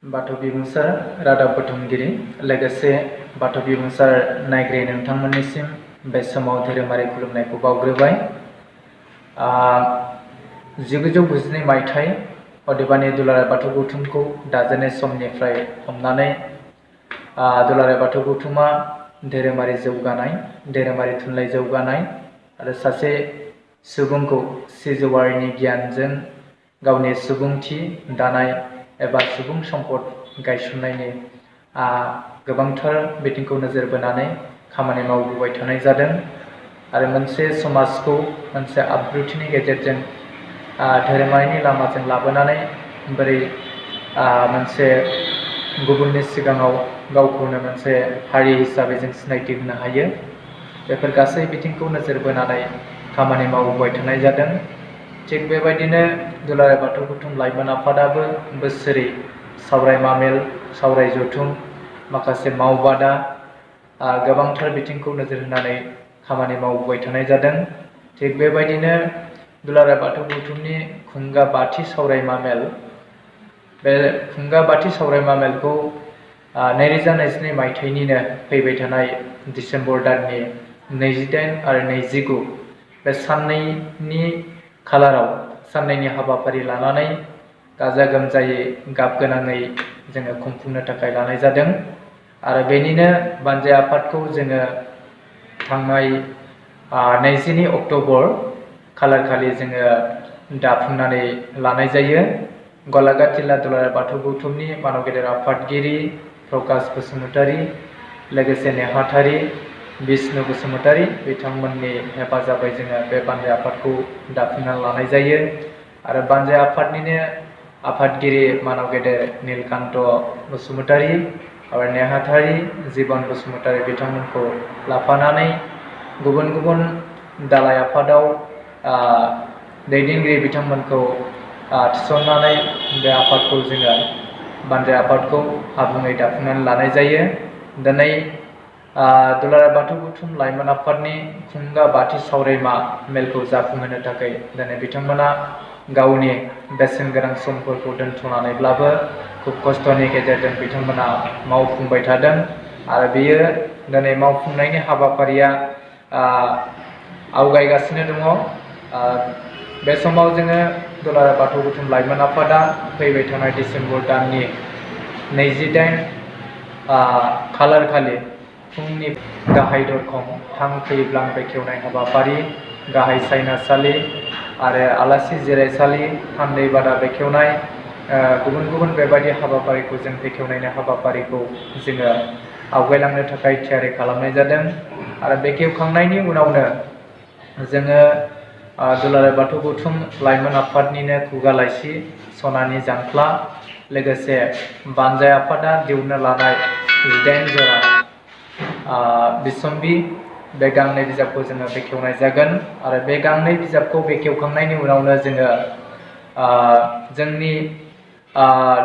बाथौ बिबुंसार रादाब बुथुमगिरि लोगोसे बाथौ बिबुंसार नायगिरि नोंथांमोननिसिम बे समाव धोरोमारि खुलुमनायखौ बावग्रोबाय। 1992 मायथाइ अदेबानि दुलाराय बाथौ गौथुमखौ दाजेननाय समनिफ्राय हमनानै दुलाराय बाथौ गौथुमा धोरोमारि जौगानाय, धोरोमारि थुनलाइ जौगानाय आरो सासे सुबुंखौ सिजौआरिनि गियानजों गावनि सुबुंथि दानाय एबा सुबुं सम्पद गायसननायनि गोबांथार बिथिंखौ नोजोर बोनानै खामानि मावबोबाय थानाय जादों आरो मोनसे समाजखौ मोनसे आब्रुथिनि गेजेरजों धोरोमारिनि लामाजों लाबोनानै बोरै मोनसे गुबुननि सिगाङाव गावखौनो मोनसे हारि हिसाबै जों सिनायथि होनो हायो, बेफोर गासै बिथिंखौ नोजोर बोनानै खामानि मावबोबाय थानाय जादों। थिग बेबायदिनो दुलाराय बाथौ गौथुम लाइमोन आफादाबो बोसोरै सावरायमा मेल, सावराय जथुम, माखासे मावबादा गोबांथार बिथिंखौ नोजोर होनानै खामानि मावबोबाय थानाय जादों। थिग बेबायदिनो दुलाराय बाथौ गौथुमनि खुंगा बाथि सावरायमा मेल, बे खुंगा बाथि सावरायमा मेलखौ 2022 मायथाइनिनो फैबाय थानाय डिसेम्बर दाननि 28 आरो 29 बे साननैनि खालाराव साननैनि हाबाफारि लानानै गाजा गोमजायै गाब गोनाङै जोङो खुंफुंनो थाखाय लानाय जादों आरो बेनिनो बानजाय आफादखौ जोङो थांनाय 22 अक्ट'बर खालारखालि जोङो दाफुंनानै लानाय जायो। गलाघाट जिल्ला दुलाराय बाथौ गौथुमनि मानव गेदेर आफादगिरि प्रकाश बसुमतारी लोगोसे नेहाथारि बिष्णु बसुमतारी बिथांमोननि हेफाजाबै जोङो बे बानजाय आफादखौ दाफुंनानै लानाय जायो आरो बानजाय आफादनिनो आफादगिरि मानव गेदेर नीलकान्त बसुमतारी आरो नेहाथारि जीवन बसुमतारी बिथांमोनखौ लाफानानै गुबुन गुबुन दालाय आफादाव दैदेनगिरि बिथांमोनखौ थिसननानै बे आफादखौ जोङो बानजाय आफादखौ आबुङै दाफुंनानै लानाय जायो। दिनै दुलाराय बाथौ गौथुम लाइमोन आफादनि खुंगा बाथि सावरायमा मेलखौ जाफुंहोनो थाखाय दिनै बिथांमोना गावनि बेसेन गोनां समफोरखौ दोनथ'नानैब्लाबो खुब खस्थ'नि गेजेरजों बिथांमोना मावफुंबाय थादों आरो बेयो दिनै मावफुंनायनि हाबाफारिया आवगायगासिनो दङ। बे समाव जोङो दुलाराय बाथौ गौथुम लाइमोन आफादा फैबाय थानाय डिसेम्बर दाननि 28 खालारखालि फुंनि गाहाय दरखं थांखैब्लां बेखेवनाय हाबाफारि, गाहाय सायनासालि आरो आलासि जिरायसालि, थान्दै बादा बेखेवनाय गुबुन गुबुन बेबायदि हाबाफारिखौ जों बेखेवनायनि हाबाफारिखौ जोङो आवगायलांनो थाखाय थियारि खालामनाय जादों आरो बेखेवखांनायनि उनावनो जोङो दुलाराय बाथौ गौथुम लाइमोन आफादनिनो खुगा लाइसि सनानि जांख्ला लोगोसे बानजाय आफादा दिहुननो लानाय 18 जरा बिसम्बि बे गांनै बिजाबखौ जोङो बेखेवनाय जागोन आरो बे गांनै बिजाबखौ बेखेवखांनायनि उनावनो जोङो जोंनि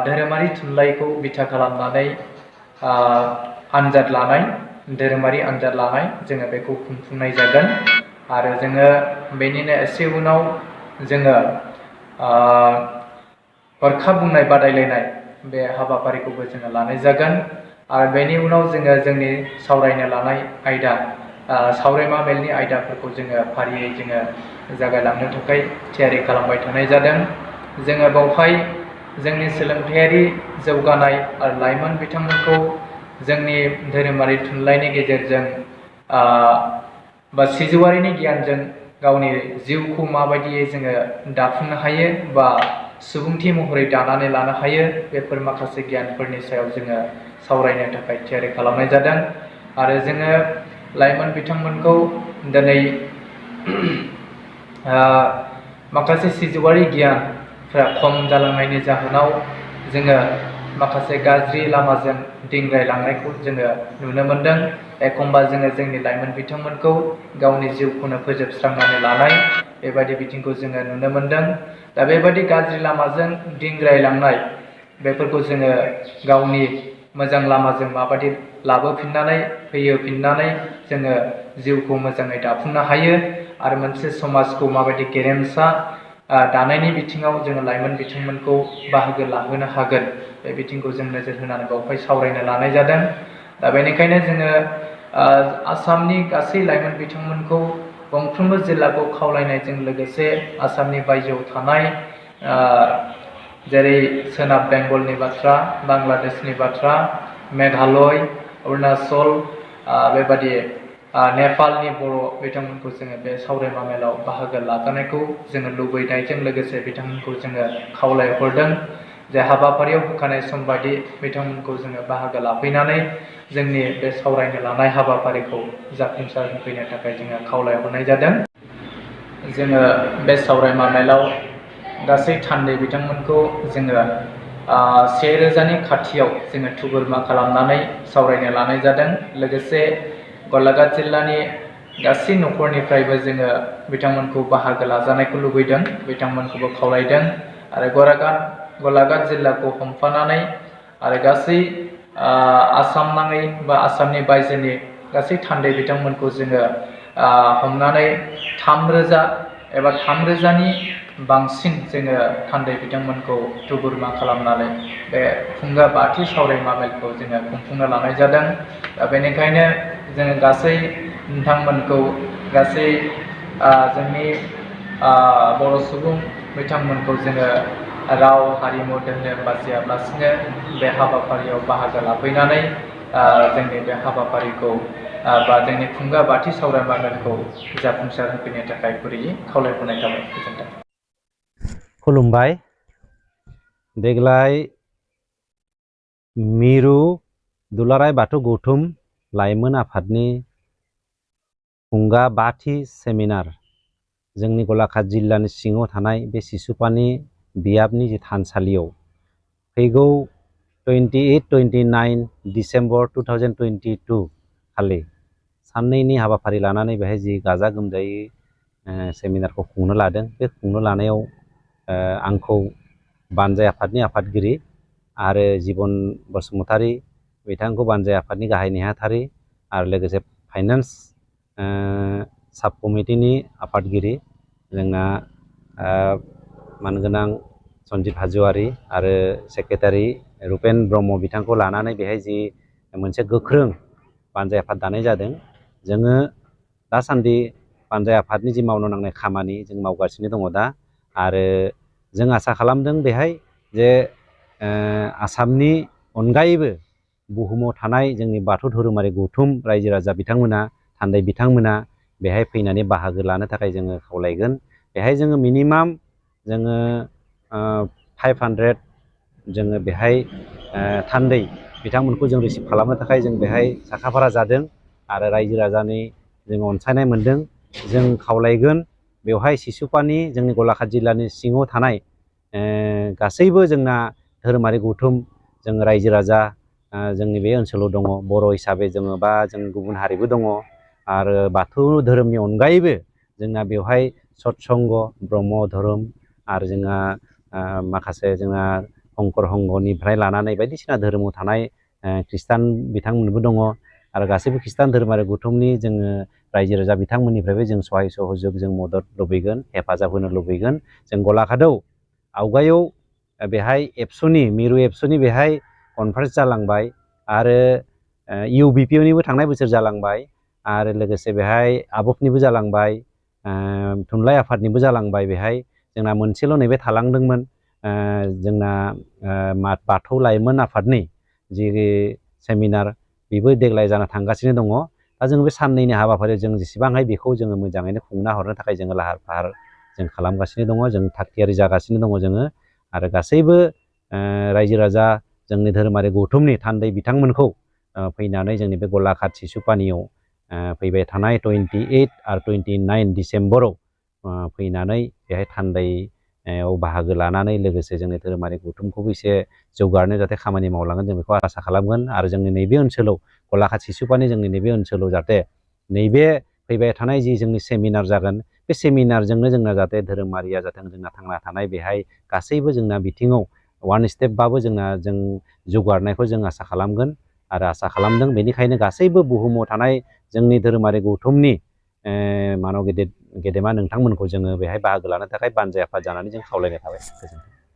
धोरोमारि थुनलाइखौ बिथा खालामनानै आनजाद लानाय, धोरोमारि आनजाद लानाय जोङो बेखौ खुंफुंनाय जागोन आरो जोङो बेनिनो एसे उनाव जोङो हरखाब बुंनाय बादायलायनाय बे हाबाफारिखौबो जोङो लानाय जागोन आरो बेनि उनाव जोङो जोंनि सावरायनो लानाय आयदा सावरायमा मेलनि आयदाफोरखौ जोङो फारियै जोङो जागायलांनो थाखाय थियारि खालामबाय थानाय जादों। जोङो बावहाय जोंनि सोलोंथायारि जौगानाय आरो लाइमोन बिथांमोनखौ जोंनि धोरोमारि थुनलाइनि गेजेरजों बा सिजौआरिनि गियानजों गावनि जिउखौ माबायदियै जोङो दाफुंनो हायो बा सुबुंथि महरै दानानै लानो हायो, बेफोर माखासे गियानफोरनि सायाव जोङो सावरायनो थाखाय थियारि खालामनाय जादों आरो जोङो लाइमोन बिथांमोनखौ दिनै माखासे सिजौआरि गियानफ्रा खम जालांनायनि जाहोनाव जोङो माखासे गाज्रि लामाजों दिंग्रायलांनायखौ जोङो नुनो मोनदों। एखमबा जोङो जोंनि लाइमोन बिथांमोनखौ गावनि जिउखौनो फोजोबस्रांनानै लानाय बेबायदि बिथिंखौ जोङो नुनो मोनदों। दा बेबायदि गाज्रि लामाजों दिंग्रायलांनाय बेफोरखौ जोङो गावनि मोजां लामाजों माबायदि लाबोफिननानै फैहोफिननानै जोङो जिउखौ मोजाङै दाफुंनो हायो आरो मोनसे समाजखौ माबायदि गेरेमसा दानायनि बिथिङाव जोङो लाइमोन बिथांमोनखौ बाहागो लाहोनो हागोन, बे बिथिंखौ जों नोजोर होनानै बावहाय सावरायनो लानाय जादों। दा बेनिखायनो जोङो आसामनि गासै लाइमोन बिथांमोनखौ गंफ्रोमबो जिल्लाखौ खावलायनायजों लोगोसे आसामनि बायजोआव थानाय जेरै सोनाब बेंगलनि बाथ्रा, बांलादेशनि बाथ्रा, मेघालय, अरुणाचल, बेबादि नेपालनि बर' बिथांमोनखौ जोङो बे सावरायमा मेलाव बाहागो लाजानायखौ जोङो लुबैनायजों लोगोसे बिथांमोनखौ जोङो खावलायहरदों जे हाबाफारियाव होखानाय सम बायदि बिथांमोनखौ जोङो बाहागो लाफैनानै जोंनि बे सावरायनो लानाय हाबाफारिखौ जाफुंसार होफैनो थाखाय जोङो खावलायहरनाय जादों। जोङो बे सावरायमा मेलाव गासै थान्दै बिथांमोनखौ जोङो 1000नि खाथियाव जोङो थुबुरमा खालामनानै सावरायनो लानाय जादों। लोगोसे गलाघाट जिल्लानि गासै न'खरनिफ्रायबो जोङो बिथांमोनखौ बाहागो लाजानायखौ लुबैदों, बिथांमोनखौबो खावलायदों। आरो गलाघाट जिल्लाखौ हमफानानै आरो गासै आसाम नाङै बा आसामनि बायजोनि गासै थान्दै बिथांमोनखौ जोङो हमनानै 3000 एबा 3000नि बांसिन जोङो थान्दै बिथांमोनखौ थुबुरमा खालामनानै बे खुंगा बाथि सावरायमा मेलखौ जोङो खुंफुंनो लानाय जादों। दा बेनिखायनो जोङो गासै नोंथांमोनखौ गासै जोंनि बर' सुबुं बिथांमोनखौ जोङो राव हारिमु धोरोम बासियालासिनो बे हाबाफारियाव बाहागो लाफैनानै जोंनि बे हाबाफारिखौ बा जोंनि खुंगा बाथि सावरायमा मेलखौ जाफुंसार होफैनो थाखाय गुरैयै खावलायहरनाय थाबाय। गोजोन्थों। खुलुमबाय। देग्लाय मिरु दुलाराय बाथौ गौथुम लाइमोन आफादनि खुंगा बाथि सेमिनार जोंनि गलाघाट जिल्लानि सिङाव थानाय बे सिसुपानि बियाबनि जे थानसालियाव फैगौ 28-29 डिसेम्बर 2022 खालि साननैनि हाबाफारि लानानै बेहाय जि गाजा गोमजायै सेमिनारखौ खुंनो लादों। बे खुंनो लानायाव आंखौ बानजाय आफादनि आफादगिरि आरो जीवन बसुमतारी बिथांखौ बानजाय आफादनि गाहाय नेहाथारि आरो लोगोसे फाइनान्स साब कमिटिनि आफादगिरि जोंना मानगोनां सन्जिब हाज'वारी आरो सेक्रेटारि रुपेन ब्रह्म बिथांखौ लानानै बेहाय जि मोनसे गोख्रों बानजाय आफाद दानाय जादों। जोङो दासान्दि बानजाय आफादनि जि मावनो नांनाय खामानि जों मावगासिनो दङ दा, आरो जों आसा खालामदों बेहाय जे आसामनि अनगायैबो बुहुमाव थानाय जोंनि बाथौ धोरोमारि गौथुम रायजो राजा बिथांमोना, थान्दै बिथांमोना बेहाय फैनानै बाहागो लानो थाखाय जोङो खावलायगोन। बेहाय जोङो मिनिमाम जोङो 500 जोङो बेहाय थान्दै बिथांमोनखौ जों रिसिभ खालामनो थाखाय जों बेहाय साखाफारा जादों आरो रायजो राजानि जों अनसायनाय मोनदों। जों खावलायगोन बेवहाय सिसुपानि जोंनि गलाघाट जिल्लानि सिङाव थानाय गासैबो जोंना धोरोमारि गौथुम जों रायजो राजा जोंनि बे ओनसोलाव दङ। बर' हिसाबै जोङो बा जों गुबुन हारिबो दङ आरो बाथौ धोरोमनि अनगायैबो जोंना बेवहाय सत्संग ब्रह्म धोरोम आरो जोंहा माखासे जोंहा अंकर हंगनिफ्राय लानानै बायदिसिना धोरोमाव थानाय ख्रिस्टान बिथांमोनबो दङ आरो गासैबो ख्रिस्टान धोरोमारि गौथुमनि जोङो रायजो राजा बिथांमोननिफ्रायबो जों सहाय सहयोग जों मदद लुबैगोन, हेफाजाब होनो लुबैगोन। जों गलाघाटआव आवगायाव बेहाय एबसुनि मिरु एबसुनि बेहाय कनफारेन्स जालांबाय आरो UBPनिबो थांनाय बोसोर जालांबाय आरो लोगोसे बेहाय आबफनिबो जालांबाय, थुनलाइ आफादनिबो जालांबाय। बेहाय जोंना मोनसेल' नैबे थालांदोंमोन जोंना बाथौ लाइमोन आफादनि जि सेमिनार बेबो देग्लाय जाना थांगासिनो दङ। दा जों बे साननैनि हाबाफारियाव जों जेसेबांहाय बेखौ जोङो मोजाङैनो खुंना हरनो थाखाय जोङो लाहार फाहार जों खालामगासिनो दङ, जों थागथियारि जागासिनो दङ जोङो। आरो गासैबो रायजो राजा जोंनि धोरोमारि गौथुमनि थान्दै बिथांमोनखौ फैनानै जोंनि बे गलाघाट सिसुपानियाव फैबाय थानाय 28 आरो 29 डिसेम्बराव फैनानै बेहाय थान्दैयाव बाहागो लानानै लोगोसे जोंनि धोरोमारि गौथुमखौबो एसे जौगानो जाहाथे खामानि मावलांगोन जों बेखौ आसा खालामगोन। आरो जोंनि नैबे ओनसोलाव गलाघाट सिसुपानि जोंनि नैबे ओनसोलाव जाहाथे नैबे फैबाय थानाय जि जोंनि सेमिनार जागोन, बे सेमिनारजोंनो जोंना जाहाथे धोरोमारिया जाथों जोंना थांना थानाय बेहाय गासैबो जोंना बिथिङाव वान स्टेपबाबो जोंना जों जौगानायखौ जों आसा खालामगोन आरो आसा खालामदों। बेनिखायनो गासैबो बुहुमाव थानाय जोंनि धोरोमारि गौथुमनि मानब गिदिर गेदेमा नोंथांमोनखौ जोङो बेहाय बाहागो लानो थाखाय बानजाय आफाद जानानै जों खावलायनाय थाबाय। गोजोन्थों।